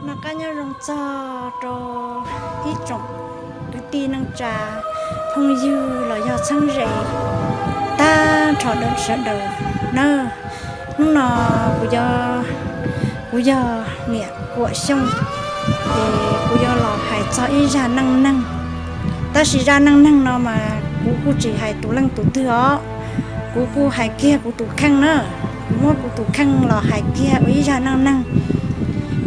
Noj qab nyob zoo txog rau ib tsoom kwv tij neej tsa, phooj ywg los yog txheeb ze tag nrho sawv daws na. Hnub no kuv yog, kuv yog niam Kuam Xyooj, ces kuv yuav los hais txog ib zaj neej neeg. Tab sis zaj neej neeg no mas kuv kuj tsis hais tus leej tus twg os, kuv kuj hais kiag kuv tus kheej na. Kuv muab kuv tus kheej los hais kiag ua ib zaj neej neeg.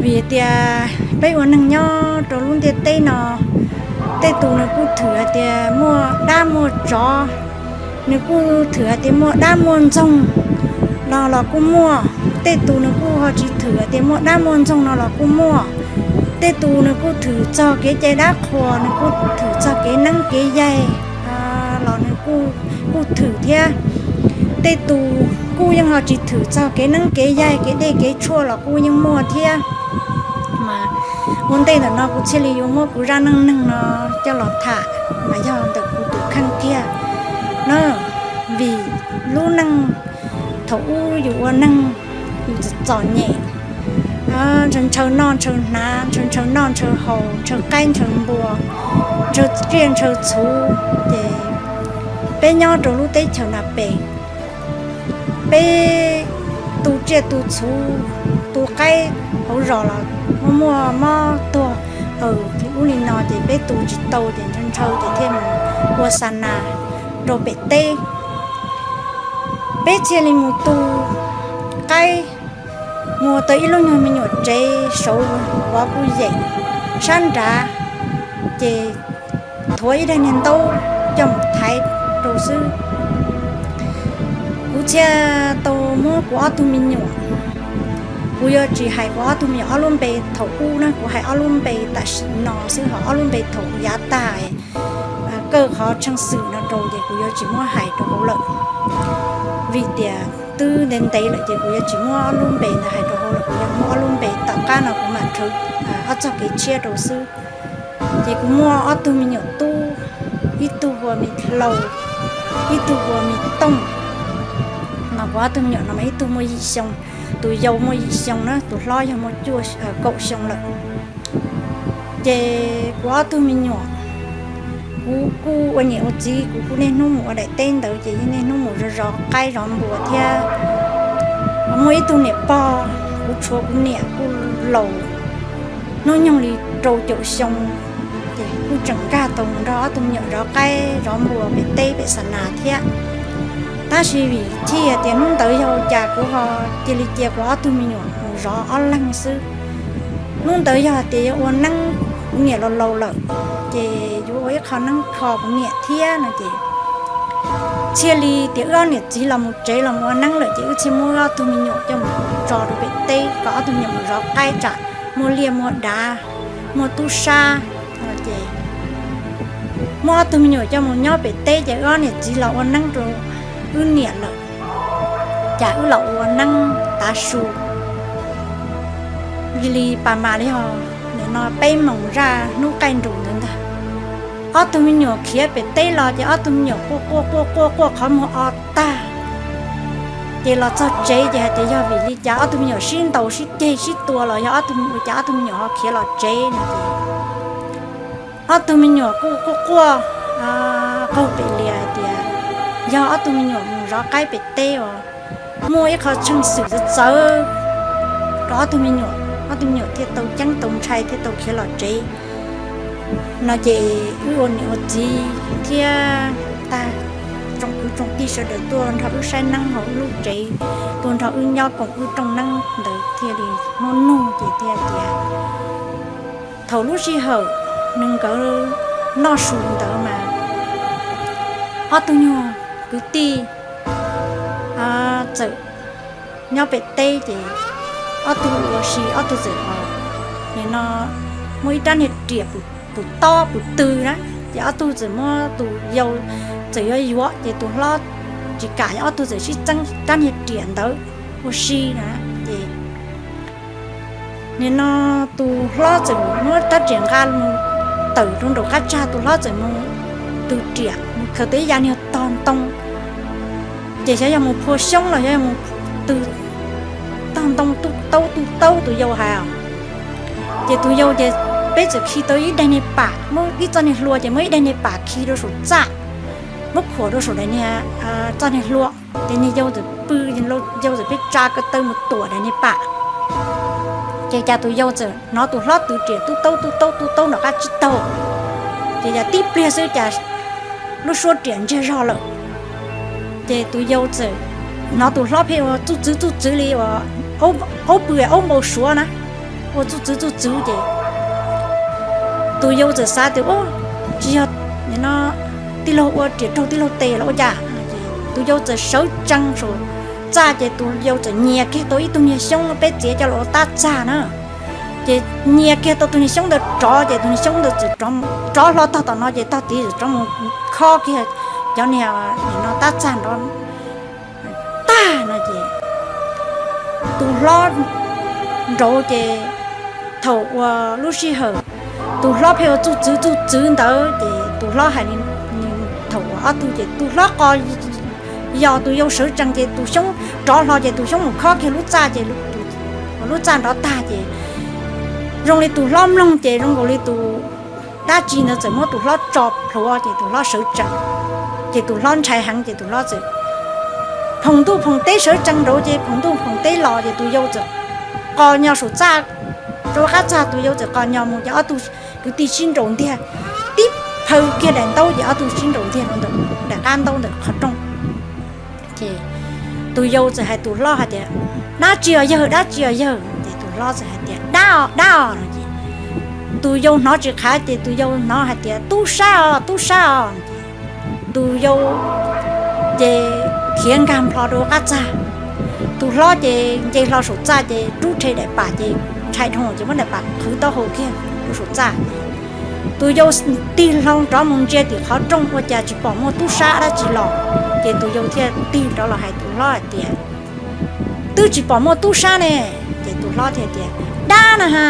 Vim tias peb ua neeg nyob rau lub ntiaj teb no, tej tus nws kuj thwm hais tias muaj dab muaj tsov, nws kuj thwm hais tias muaj dab muaj ntxoog no los kuj muaj. Tej tus nws kuj ho tsis thwm hais tias muaj dab muaj ntxoog no los kuj muaj. Tej tus nws kuj thwm txog kev cai dab qhuas, nws kuj thwm txog kev neeb kev yaig los nws kuj thwm thiab. Tej tus kuj yeej ho tsis thwm txog kev neeb kev yaig, kev dej kev tshuaj los kuj yeej muaj thiab. Mas ua ntej ntawm no kuv thiaj li yuav muab kuv zaj neej neeg no coj los tham, mas yog ntawm kuv tus kheej kiag na. Vim lub neej thaum ub yus ua neeg, yus txom txom nyem, ntshaw noj ntshaw hnav, ntshaw ntshaw noj ntshaw haus, ntshaw qaib ntshaw npua, ntshaw tsiaj ntshaw txhu, ces peb nyob rau lub teb chaws na pes, peb tu tsiaj tu txhu, tu qaib hauv zos los muaj muaj mob tuag, ub li no ces peb tu tsis tau ces ntshaw ntshaw ces thiaj mus ua xa nas rau pem teb. Peb thiaj li mus tu qaib, mus tau ib lub nyuag me nyuam tsev saud vov kuj yem sab nrad, ces thuav ib daim niag ntaub coj mus thaiv rau xwb. Kuv thiaj tau muab kuv ob tug me nyuam, kuv yuav tsis hais kuv ob tug me nyuam ob lub npe thaum ub na, kuv hais ob lub npe tam sim no xwb, ho ob lub npe thaum yav tag, kawg qhov tsheej xwm no rau ces kuv yuav tsis muab hais rau hauv lawm. Vim tias twb ntev ntev lawm ces kuv yuav tsis muab ob lub npe ntawd hais rau hauv lawm, kuv yuav muab ob lub npe tom qab no kuv mam rhawv ob txoj kev tshiab rau xwb. Ces kuv muaj ob tug me nyuam tub, ib tug hu ua Me Hlau, ib tug hu ua Me Tooj. Mas kuv ob tug me nyuam no mas ib tug muaj yim xyoo, tus yau muaj yim xyoo na, tus hlob yog muaj cuaj, kaum xyoo lawm. Ces kuv ob tug me nyuam, kuv kuj ua niam ua txiv, kuv kuj niaj hnub mus ua daim teb ntawd ces yeej niaj hnub mus zov zov qaib zov npua thiab. Muaj ib tug niam pog, kuv tshuav kuv niam kuj laus, hnub nyoog li rau caum xyoo, ces kuj tseem nkag tau mus nrog ob tug me nyuam zov qaib zov npua pem teb pem xa nas thiab. Tab sis vim thiaj tias hnub ntawd yog ua cas kuv ho cia li cia kuv ob tug me nyuam mus zov ob leeg xwb. Hnub ntawd yog hais tias yuav ua neeb, kuv niam los laus lawm, ces yuav ua ib qho neeb kho kuv niam thiab no ces thiaj li tias wb ob niam txiv los mus tsev los mus ua neeb lawm ces wb thiaj muab wb ob tug me nyuam coj mus tso rau pem teb kom ob tug me nyuam mus zov qaib tsam muaj liaj muaj dav, muaj tub sab no ces muab ob tug me nyuam coj mus nyob pem teb ces wb ob niam txiv los ua neeb rau wb niam lawm, cas wb los ua neeb tav su li pas mas li ho nim no peb moos zaj hnub qaij nrus ntawd ntag. Ob tug me nyuam khiav pem teb los ces ob tug me nyuam quaj quaj quaj quaj quaj qhov muag o tag. Ces los txog tsev ces hais tias yog vim li cas ob tug me nyuam sib ntaus sib ceg sib tua los yog ob tug, cas ob tug me nyuam ho khiav los tsev no ces ob tug me nyuam kuj quaj quaj qaug pem lias hais tias yog ob tug me nyuam mus zov qaib pem teb uas muaj ib qho tsheej xwm txawv txawv rau ob tug me nyuam, ob tug me nyuam thiaj tau ceeb tau ntshai thiaj tau khiav los tsev no ces wb ua niam ua txiv thiab tag tsoom kwv tsoom tij sawv daws tuaj nrog wb saib neeb hauv wb lub tsev, tuaj nrog wb nyob koom wb rooj neeb ntawd thiaj li muab nug ces thiaj tias thaum lub sij hawm nws nkawd noj su ntawd mas ob tug nyuag kwv tij txawm nyob pem teb ces ob tug ua si ob tug txawm, nim no muaj ib rab niag riam pus tob pus tw na, ces ob tug txawm muab tus yau txawm yuav yuav ces tus hlob tsis kam, ob tug txawm sib txeeb rab niag riam ntawd ua si na. Ces nim no tus hlob txawm muab rab riam nqa mus tawm rau nraum qab tsag, tus hlob txawm mus tw riam mus khaws tau ib yav niag tog ntoo, ces xyov yog mus phua xyoob los xyov yog mus tw tog ntoo tuj taub tuj taub tus yau hais os. Ces tus yau ces peb txawm khi tau ib daim niag pam, muab ib txoj niag hlua ces muab ib daim niag pam khi rau saum txaj, muab khuam rau saum daim niag txoj niag hlua. Ces niag yau txawm pw, yau txawm pheej tsa ko taw mus tuam daim niag pam. Ces cas tus yau txawm hnov tus hlob twv riam tub taub tub taub tub taub nram qab tsib taug. Ces yam tib pliag xwb cas lub suab riam ntsiag zog lawm. Ces tus yau txawm hnov tus hlob pheej ua txuj txwv txuj txwv li ua aub pw aub npau suav na, ua txuj txwv txuj txwv ces tus yau txawm xav tias, tsis yog tij laug ua riam raug tij laug tes los ua cas. Tus yau txawm sawv tsees saum txaj ces tus yau txawm nyias kiag tau ib tug niag xyoob peb txiav coj los ua tab txag na. Ces nyias kiag tau tus niag xyoob ntawd rov ces tus niag xyoob ntawd txawm rov hlo tog tom no ces tog tid txawm rov mus khob kiag cov niag no tab txag nrov tag no ces tus hlob nraud ces thaum uas lub sij hawm tus hlob pheej ua txuj txwv txuj txwv ntawd ces tus hlob hais li, thaum uas ob tug ces tus hlob qos yos tus yau sawv tsees ces tus xyoob rov hlo ces tus xyoob mus khob kiag lub txaj ces lub txaj nrov tag ces zoo li tus hlob mloog ces zoo nkaus li tus dab tsi ntawd txawm muab tus hlob tso plhuav ces tus hlob sawv tsees. Ces tus hlob ntshai heev ces tus hlob txawm phoom ntuj phoom teb sawv tsees nraud ces phoom ntuj phoom teb los ces tus yau txawm qos nyo saum txaj rau qab txag, tus yau txawm qos nyo mus ces ob tug kwv tij sib nraus ntiag, tib phaw kiag daim ntaub ces ob tug sib nraus ntiag rau ntawm daim qab ntaub ntawm qhov rooj. Ces tus yau txawm hais tus hlob hais tias, dab tsi os yawg, dab tsi os yawg? Ces tus hlob txawm hais tias, dab os, dab os no ces tus yau hnov tsis qhav ces tus yau hnov hais tias, tub sab os, tub sab os no ces tus yau ces khiav nkag nplho rau qab txag. Tus hlob ces nce hlo saum txaj ces rub rhe daim pam ces ntshai dhau ces muab daim pam qhwv taub hau kiag rau saum txaj. Tus yau tig hlo rov mus ntsia tim qhov rooj ua cas tsis pom muaj tub sab dab tsi los, ces tus yau thiaj tig rov los hais tus hlob hais tias, twb tsis pom muaj tub sab ne. Ces tus hlob thiaj tias, dab na ha.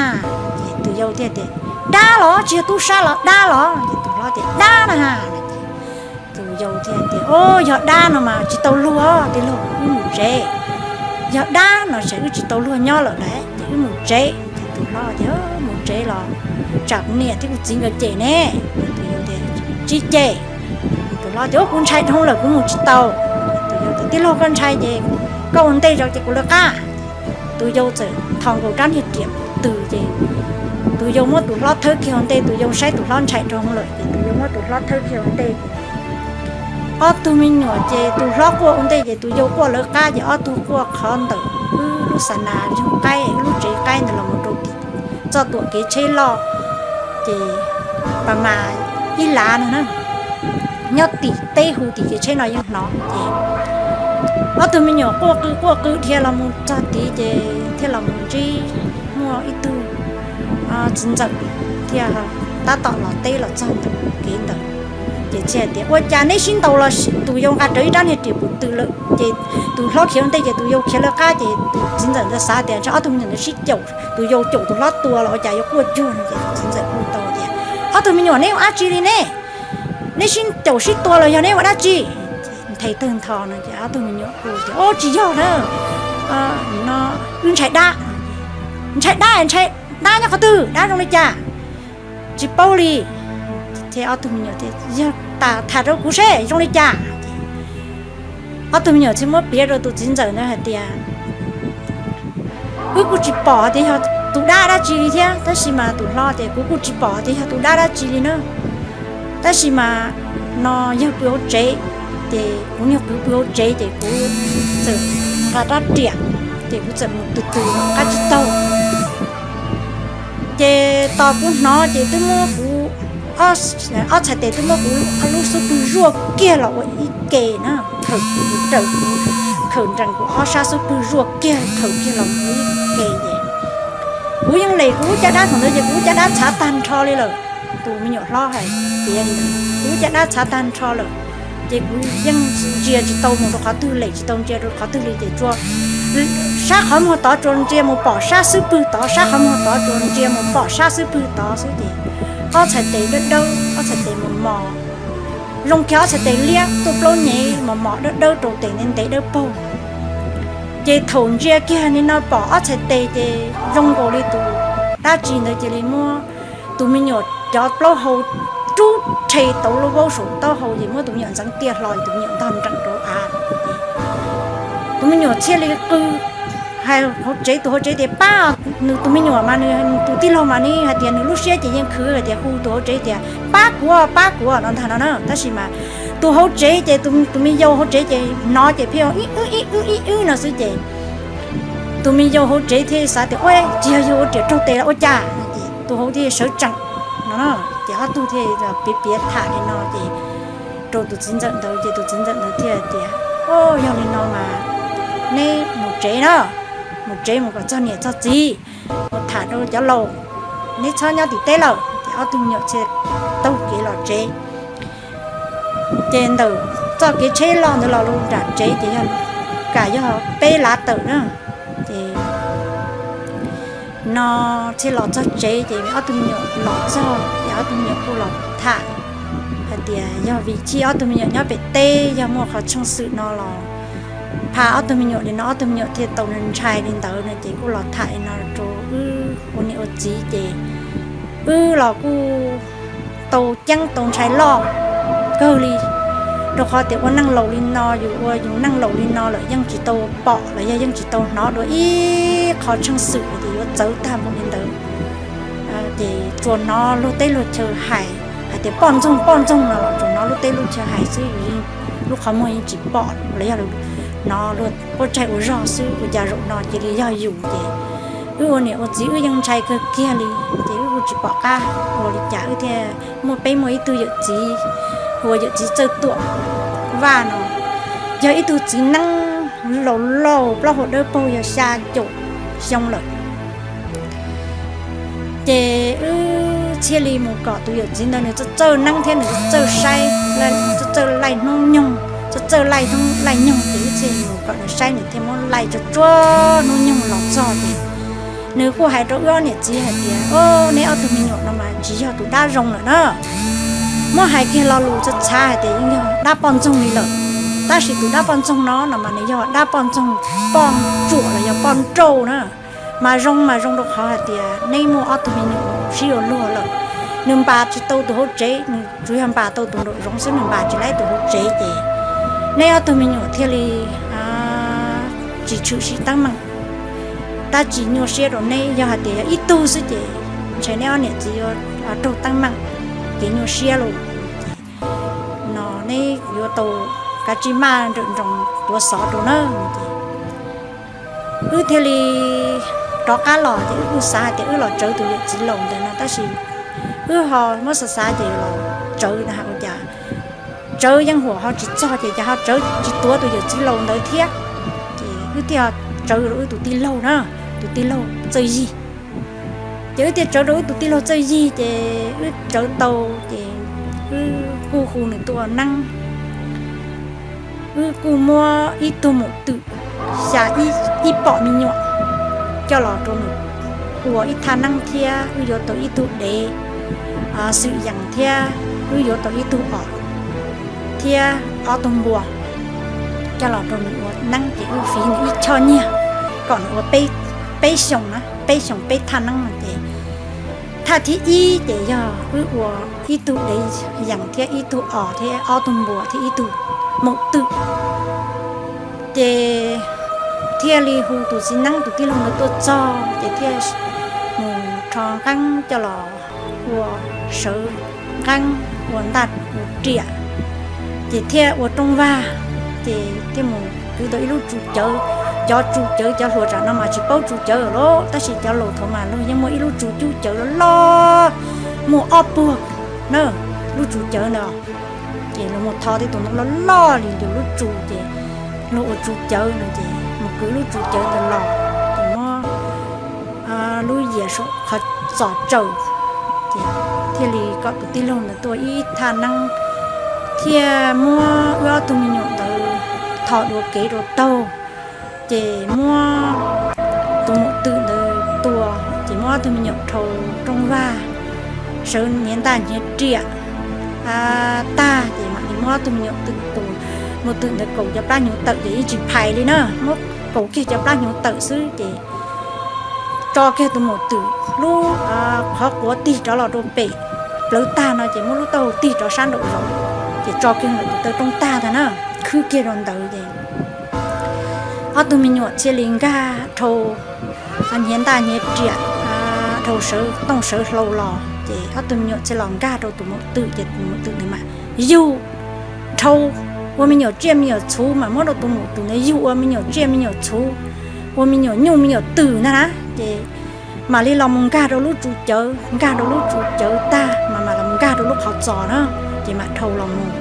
Ces tus yau thiaj tias, dab los tsis yog tub sab los dab los? Ces tus hlob tias, dab na ha. Tus yau thiaj tias, o, yog dab no mas tsis tau luag, tij laug, wb mus tsev. Yog dab no ces wb tsis tau luag nyob lawm lauj, ces wb mus tsev. Ces tus hlob tias, mus tsev los tsam kuv niam thiab kuv txiv nkawd cem ne. Tus yau tias, tsis cem. Tus hlob tias, kuv ntshai dhau lawm kuv mus tsis tau. Tus yau tias, tij laug koj ntshai ces koj ua ntej zog ces kuv lawv qab. Tus yau txawm tho nkaus rab niag riam pum tws ces tus yau muab tus hlob thawb kiag ua ntej, tus yau saib tus hlob ntshai dhau lawm ces tus yau muab tus hlob thawb kiag ua ntej. Ob tug me nyuam ces tus hlob quaj ua ntej ces tus yau quaj lawv qab ces ob tug quaj qhov ntawm wb lub xa nas yog qaib, wb lub tsev qaib ntawd los mus rau tim txoj tuam kev tsheb loj, ces pas mas ib lav no na, nyob tim teb hu tim kev tsheb no yeej hnov. Ces ob tug me nyuam quaj qw quaj qw dhia los mus txog tid ces thiaj los mus ntsib muaj ib tug txiv ntxawm thiaj tab tom los teb los txog ntawm kev ntawd. Ces txawm hais tias, ua cas neb sib ntaus los tus yau nqa rawv ib rab niag riam pum tws lawm ces tus hlob khiav ua ntej ces tus yau khiav lawv qab ces tus txiv ntxawm ntawd xav tias ntshe ob tug me nyuam ntawd sib caum, tus yau caum tus hlob tua los ua cas yuav quaj cuag no ces txiv ntxawm kuj tau tias, ob tug me nyuam neb ua dab tsi li ne? Neb sib caum sib tua los yog neb ua dab tsi? Nthe tawg ntho no ces ob tug me nyuam kuj tias, o, tsis yog na, no wb ntshai dab. Ntshai dab? Ntshai dab nyob qhov twg? Dab zoo li cas? Tsis paub li. Thiab ob tug me nyuam tias, yog tas tham rau kuv seb zoo li cas. Ob tug me nyuam thiaj muab piav rau tus txiv ntxawm ntawd hais tias, wb kuj tsis pom tias yog tus dab dab tsi li thiab, tab sis mas tus hlob tias kuv kuj tsis pom tias yog tus dab dab tsi li na, tab sis mas no yawg pw hauv tsev, ces kuv niag kwv pw hauv tsev ces kuv txawm nqa rab riam, ces kuv txawm mus tws tws qab tsib taug. Ces tos kuv hnov ces twb muab kuv, ob txhais tes twb muab kuv lub xub pwg zuaj kiag los ua ib ke na, khawm kuv, khawm nrees kuv ob sab xub pwg zuaj kiag khawm kiag los ua ib ke ces kuv yeej lem kuv lub caj dab thaum ntawd ces kuv lub caj dab txhav tag nrho li lawm. Tus me nyuam hlob hais tias kuv lub caj dab txhav tag nrho lawm, ces kuv yeej ntsia tsis tau mus rau qhov twg, lem tsis tau ntsia rau qhov twg li ces tsuas sab qhov muag tod tsuas ntsia mus pom sab xub pwg tod, sab qhov muag tod tsuas ntsia mus pom sab xub pwg tod xwb ces ob txhais tes dawb dawb, ob txhais tes mos mos, zoo kiag ob txhais tes liab tuaj plaub nyem mos mos dawb dawb rau tes ntev ntev dawb paug. Ces thaum ntsia kiag li no pom ob txhais tes ces zoo nkaus li tus dab tsi ntawd cia li muab tus me nyuam cov plaub hau rub rhe tau lub vaub saum taub hau ces muab tus me nyuam ntxeev tiaj hlo, tus me nyuam ntog nreem rau av. Tus me nyuam thiaj li qw hais hauv tsev, tus hauv tsev tias pab, nws tus me nyuam mas nws tus tij laug mas nws hais tias nws lub siab ces yeej khwv hais tias hu tus hauv tsev tias pab kuv, pab kuv no ntag no na. Tab sis mas tus hauv tsev ces tus me yau hauv tsev ces hnov ces pheej ib wb ib wb ib wb no xwb ces tus me yau hauv tsev thiaj xav tias ua tsis yog yog ua riam raug tes los ua cas, tus hauv thiaj sawv tsees no. Ces ob tug thiaj piav piav tham li no ces rau tus txiv ntxawm ntawd ces tus txiv ntxawm ntawd thiaj tias, o, yog li no mas neb mus tsev na, mus tsev mus kom txog niam txog txiv, mus tham rau cov laus, neb txhob nyob tim teb lawm. Ces ob tug me nyuam thiaj taug kev los tsev. Ces ntawm txoj kev tsheb loj ntawd los lub nram tsev ces yog, kam yog peb lav tawm na. Ces no thiaj los txog tsev ces ob tug me nyuam los txog ces ob tug me nyuam kuj los tham hais tias yog vim chij ob tug me nyuam nyob pem teb yog muaj qhov tsheej xwm no los pha ob tug me nyuam li no ob tug me nyuam thiaj tau ntshai li ntawd no ces kuj los tham li no rau wb ua niam ua txiv ces wb los kuj tau ceeb tau ntshai loj kawg li, rau qhov tias ua neej laus li no yus ua yus neej laus li no lawm yeej tsis tau pom los yog yeej tsis tau hnov dua ib qho tsheej xwm tias yuav txawv tag npaum li ntawd. Ces tsuas hnov luag teb luag chaw hais, hais tias poj ntxoog poj ntxoog no los tsuas hnov lub teb lub chaw hais xwb, lub qhov muag yeej tsis pom los yog hnov luag quaj tsaig ua zog xwb. Ua cas zaum no cia li yog yus ces wb ua niam ua txiv wb yeej ntshai kawg kiag li. Ces wb kuj tsis pom qab ua li cas wb thiaj muaj, peb muaj ib tug yawm txiv hu ua yawm txiv Txawj Tuam Vaj no, yog ib tug txiv neeb laus laus plaub hau dawb paug yog xya caum xyoo lawm. Ces wb thiaj li mus kom tus yawm txiv ntawd nws txawj txawj neeb thiab nws txawj txawj saib, txawj txawj laij hnub nyoog, txawj txawj laij hnub laij nyoog ces wb thiaj li mus kom nws saib, nws thiaj muab laij tsuag tsuag hnub nyoog los txog ces nws kuj hais rau wb ob niam txiv hais tias, o, neb ob tug me nyuam no mas tsis yog tus dab zoo lawm na. Muab hais kiag lo lus txhav txhav hais tias yeej yog dab poj ntxoog li lawm, tab sis tus dab poj ntxoog no no mas nws yog dab poj ntxoog poj ntsuam los yog poj nrauj na. Mas zoo mas zoo rau qhov hais tias neb muaj ob tug me nyuam sib yuav luag lawm, nws npas tsis tau tus hauv tsev, nws tsuas yog npas tau tus nraum zoov xwb, nws npas tsis laib tus hauv tsev ces neb ob tug me nyuam thiaj li tsis tshwm sim teeb meem, dab tsi nyuaj siab rau neb. Yog hais tias yog ib tug xwb ces ntshe neb ob niam txiv yuav raug teeb meem kev nyuaj siab lauj. No neb yuav tau kav tsij maj nrawm nroos tuav xov rau na. Ces wb thiaj li rov qab los ces wb kuj xav hais tias wb los tsawv tus yawm txiv laus ntawd no tab sis wb ho muab xav xav ces los tsawv na ua cas tsawv yeej huam ho tsis txog ces cas ho tsawv tsis tuav tus yawm txiv laus ntawd thiab. Ces wb thiaj tsawv rau wb tus tij laug na, tus tij laug Txawj Yig. Ces wb thiaj tsawv rau wb tus tij laug Txawj Yig ces wb tsawv tau ces wb kuj hu nws tuaj ua neeb. Wb kuj muab ib tug maum twm xya ib pom me nyuam coj los rau nws ua ib thaj neeb thiab wb yuav tau ib tug dev xwm yees thiab wb yuav tau ib tug os thiab ob tug npua coj los rau nws ua neeb ces wb fiv nws ib choj nyiaj kom nws ua peb xyoos na, peb xyoos peb thaj neeb no ces thaj thib ib ces yog wb ua ib tug dev yees thiab ib tug os thiab ob tug npua thiab ib tug maum twm. Ces thiaj li hu tus txiv neeb tus tij laug ntawd tuaj txog ces thiaj mus rho nqeeb coj los ua, sawv nqeeb ua ntaj ua riam, ces thiaj ua rooj vag, ces thiaj mus kwv tau ib lub tsu cawv. Cov tsu cawv cov hluas tam no mas tsis paub tsu cawv lawm tab sis cov laus thaum mas luag yeej muaj ib lub tsu cub cawv loj loj muaj ob puag na, lub tsu cawv ntawd. Ces luag mus tho tej tus ntoo loj loj li lub tsu ces luag ua tsu cawv no ces mus kwv lub tsu cawv ntawd los ces muab lub yias saum qhov txos tsaws, ces thiaj li kom tus tij laug ntawd tuaj ib thaj neeb, thiaj muab wb ob tug me nyuam ntawd tho dua kev rau taug, ces muab tus maum twm ntawd tua, ces muab ob tug me nyuam dhau rooj vag, sawv hniav ntaj hniav riam tag ces mam li muab ob tug me nyuam twm tus maum twm ntawd kaus cov plab hnyuv tawm ces yeej tsis phais li na, muab kaus kiag cov plab hnyuv tawm xwb ces tso kiag tus maum twm lub qhov quav tig rov los rau pem plawv tag no ces muab lub taub hau tig rov sab nraum zoov, ces tso kiag ntawm tus taw rooj tag tag na, khwb kiag rau ntawd ces ob tug me nyuam thiaj li nkag dhau hniav ntaj hniav riam, dhau sawv tooj sawv hlau los ces ob tug me nyuam thiaj los nkag rau tus maum twm ces tus maum twm ntawd mas yug dhau, ua me nyuam tsiaj me nyuam txhuv mas muab rau tus maum twm ntawd yug ua me nyuam tsiaj me nyuam txhuv, ua me nyuam nyuj me nyuam twm ntag na. Ces mam li los mus nkag rau lub tsu cawv, nkag rau lub tsu cawv tag mas mam los nkag rau lub qhov txos na, ces mam dhau los mus,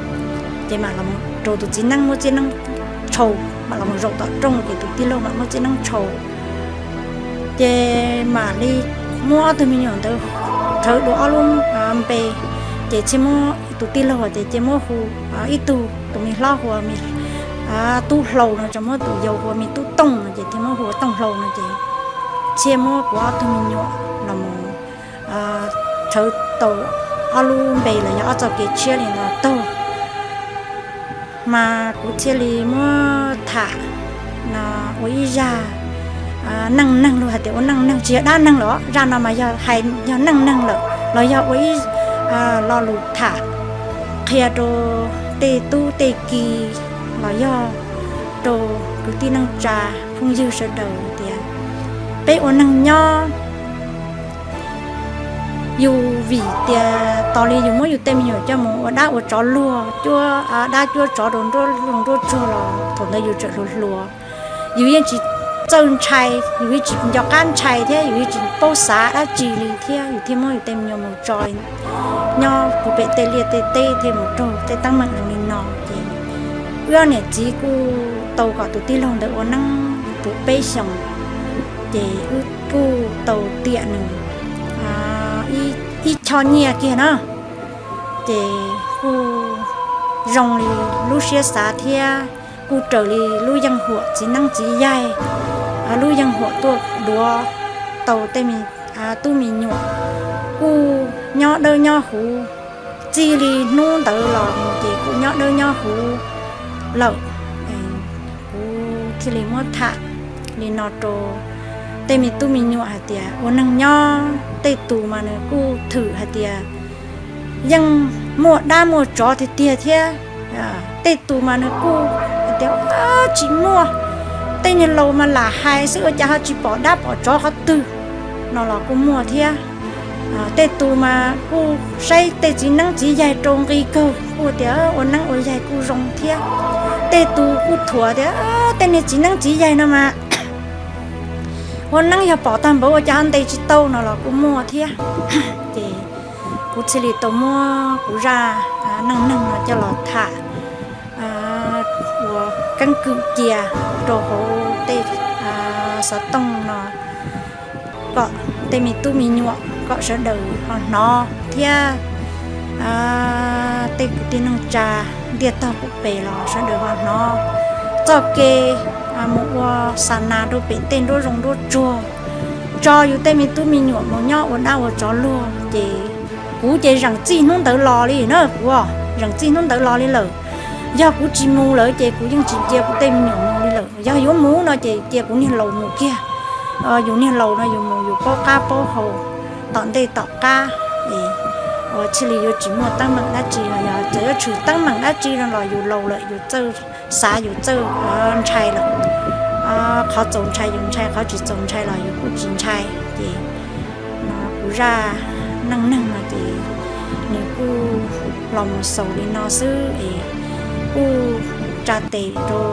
ces mam los rau tus txiv neeb muab txiv neeb tshau, mam los mus zaum tom rooj ces tus tij laug mam muab txiv neeb tshau. Ces mam li muab ob tug me nyuam ntawd rhawv dua ob lub npe, ces thiaj muab tus tij laug tias cia muab hu ib tug, tus me hlob hu ua me tub hlau no, tso muab tus yau hu ua me tub tooj no, ces thiaj muab hu ua tooj hlau no ces thiaj muab kuv ob tug me nyuam los mus rhawv tau ob lub npe los yog ob txoj kev tshiab li no taug. Mas kuv thiaj li muab tham ua ib zaj neej neeg, luag hais tias ua neej neeg tsis yog dab neeg lawm, zaj no mas yog hais yog neej neeg lawm los yog ua ib lo lus tham qhia rau tej tub tej ki los yog rau kwv tij neej tsa phooj ywg sawv daws tias peb ua neeg nyob yus vim tias tos li yus muab yus tej me nyuam coj mus ua dab ua tsov luag, cuab dab cuab tsov rau nruab zoov nruab tsuag los thaum ntawd yus tseem hluas hluas, yus yeej tsis txawj ntshai, yus yeej tsis nco qab ntshai thiab yus yeej tsis paub xav dab tsi li thiab yus thiaj muab yus tej me nyuam mus tso nyob puag pem tej liaj tej teb thiaj mus raug tej teeb meem zoo li no. Ces wb ob niam txiv kuj tau kom tus tij laug ntawd ua neeb puv peb xyoos, ces wb kuj tau tiam nws ib choj nyiaj kiag na. Ces kuj zoo li lub siab xav thiab kuj raws li lub yeej huam txiv neeb txiv yaig, lub yeej huam tuaj duav tau tej tub me nyuam, kuj nyob dawb nyob huv, txij li hnub ntawd los mus ces kuj nyob dawb nyob huv lawm. Kuv thiaj li muab tham li no rau tej me tub me nyuam hais tias ua neeg nyob tej tus mas nws kuj thwm hais tias yeej muaj dab muaj tsov tiag tiag thiab, tej tus mas nws kuj hais tias tsis muaj, tej niag laus mas lam hais xwb ua cas ho tsis pom dab pom tsov qhov twg no los kuj muaj thiab. Tej tus mas kuj saib tej txiv neeb txiv yaig rau nqi kawg kuj tias ua neeb ua yaig kuj zoo thiab. Tej tus kuj thuam tias tej niag txiv neeb txiv yaig no mas ua neeb yog pom tag npaum ua cas ho ntes tsis tau no los kuj muaj thiab. Ces kuv thiaj li tau muab kuv zaj neej neeg no coj los tham ua keeb kwm cia rau hauv tej xov tooj no kom tej me tub me nyuam kom sawv daws ho hnov thiab tej kwv tij neej tsa ntiaj tog kuj pem los sawv daws ho hnov txoj kev mus ua xa nas rau pem tej nruab zoov nruab tsuag, tso yus tej me tub me nyuam mus nyob ua dab ua tsov luag ces kuv ces zeem txij hnub ntawd los li na, kuv zeem txij hnub ntawd los li lawm. Yog kuv tsis mus lawm ces kuv yeej tsis cia kuv tej me nyuam mus li lawm. Yog yuav mus no ces cia kuv niag laus mus kiag. Yus niag laus no yus mus yus paub qab paub hau tom ntej tom qab, ua thiaj li yuav tsis muaj teeb meem dab tsi. Yog txawm yuav tshwm teeb meem dab tsi no los yus laus lawm yus txawj xav yus txawj ntshai lawm. Qhov txaus ntshai yus ntshai, qhov tsis txaus ntshai los yus kuj tsis ntshai. Ces kuv zaj neej neeg no ces nws kuj los mus xaus li no xwb es kuj tsa tes rau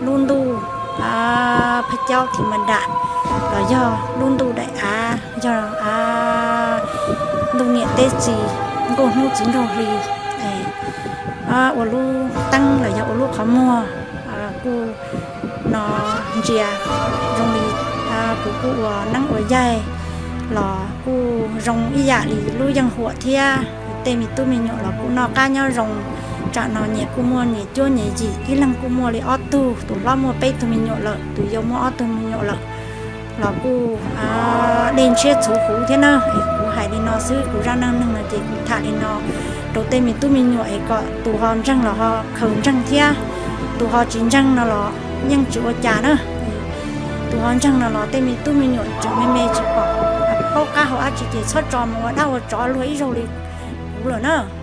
lub ntuj phab caub thim ma dam los yog lub ntuj daim av, yog ntuj niam teb txiv, nkuaj hnub txiv nraug hli, ua lub teeb los yog ua lub qhov muag kuj no ntsia zoo li kuv kuj ua neeb ua yaig los kuj zoo ib yam li lub yeej huam thiab. Tej me tub me nyuam los kuj noj qab nyob zoo, tsam no nyias kuj muaj nyias cuab nyias yim, ib leeg kuj muaj li ob tug, tus hlob muaj peb tug me nyuam lawm, tus yau muaj ob tug me nyuam lawm los kuj dej ntshiab txhuv huv thiab na. Kuv hais li no xwb, kuv zaj neej neeg no ces kuv tham li no rau tej me tub me nyuam es kom tus ho ntseeg los ho khaws ntseeg thiab, tus ho tsis ntseeg no los yeej tsis ua cas na. Tus Qhov ntseeg no los tej me tub me nyuam tseem me me tsis pom paub qab hau dab tsi ces txhob tso mus ua dab ua tsov luag ib zaug li kuv lawm na.